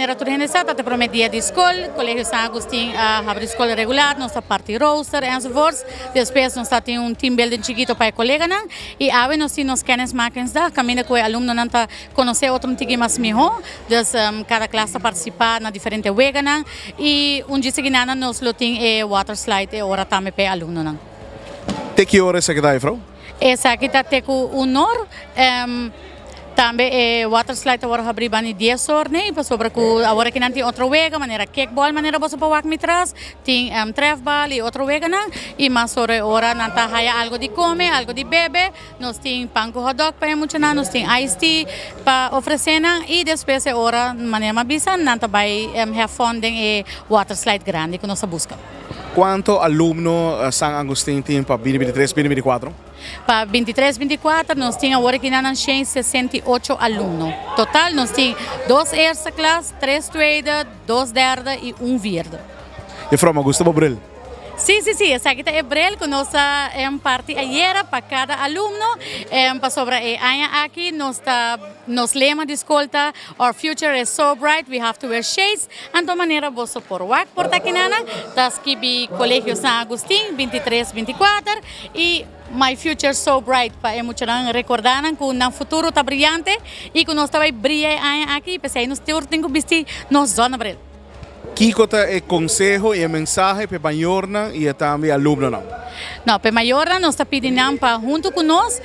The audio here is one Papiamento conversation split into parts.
manera tur hende sa, ta e prome dia di scol. Colegio San Agustin a habri scol regular, nos ta parti rooster enzovoorts. Despues nos ta tin un team building chikito pa e coleganan y awe nos tin nos kennismakingsdag caminda cu e alumnonan ta conoce otro un tiki mas miho. Dus cada klas ta participa na diferente weganan y un dje siginana nos lo tin e water slide e ora tambe pa e alumnonan. Te ki ora esaki ta, juffrouw? Esaki ta te ku un or. Tambe e water slide ta wòrdu habrí bani dies or nei, pasobra ku awor aki nan tin otro wega manera kickball manera boso por wak mi tras, tin trefbal i otro weganan i mas ora e ora nan ta haya algo di kome, algo di bebe, nos tin pan ku hotdog pa e muchanan, nos tin ice tea pa ofresé nan i despues e ora manera mi a bisa nan ta bai have fun den e water slide grandi ku nos ta buska. Cuanto alumno San Agustin tin pa 2023, 2024? Pa 23, 24 nos tin awor aki nan 168 alumno. Total nos tin dos eerste klas, tres tweede, dos derde y un vierde. Juffrouw, mi a gusta bo bril. Si, si, si, esaki ta e bril cu nos a parti ayera pa cada alumno, pasobra e aña aki nos ta, nos lema di scol ta Our future is so bright, we have to wear shades. Anto manera boso por wak por ta kinanan ta skibi Colegio San Agustin 23, 24 y My future so bright pa e muchanan recorda nan cu nan futuro ta briyante y cu nos ta bay briya e aña aki y pesey nos tur tin cu bisti nos zonnebril. Kiko ta e konseho i e mensahe pa e mayornan i e tambe e alumnonan? No, pa e mayornan nos ta pidi nan pa huntu ku nos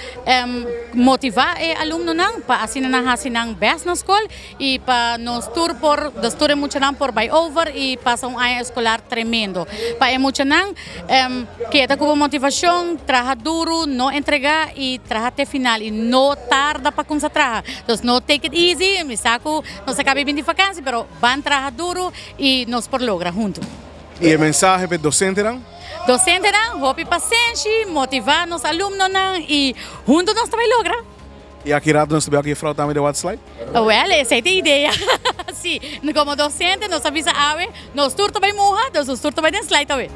motivá e alumnonan pa asina nan hasi nan bèst na skol i pa nos tur por, dus tur e muchanan por bai over i pasa un aña eskolar tremendo. Pa e muchanan keda ku bo motivashon, traha duru, no entregá i traha te final i no tarda pa kumsa traha. Dus no take it easy, mi sa ku nos a kaba bin di fakansi pero. Ban traha duru y nos por logra hunto. Y e mensahe pa e docentenan? Docentenan, hopi pasenshi, motiva nos alumnonan y hunto nos ta bay logra. Y aki rato nos ta bay aki juffrouw tambe den waterslide? Wel, esey ta e idea. Si, como docente nos a bisa awe, nos tur ta bay muha, dus nos tur ta bay den slide awe.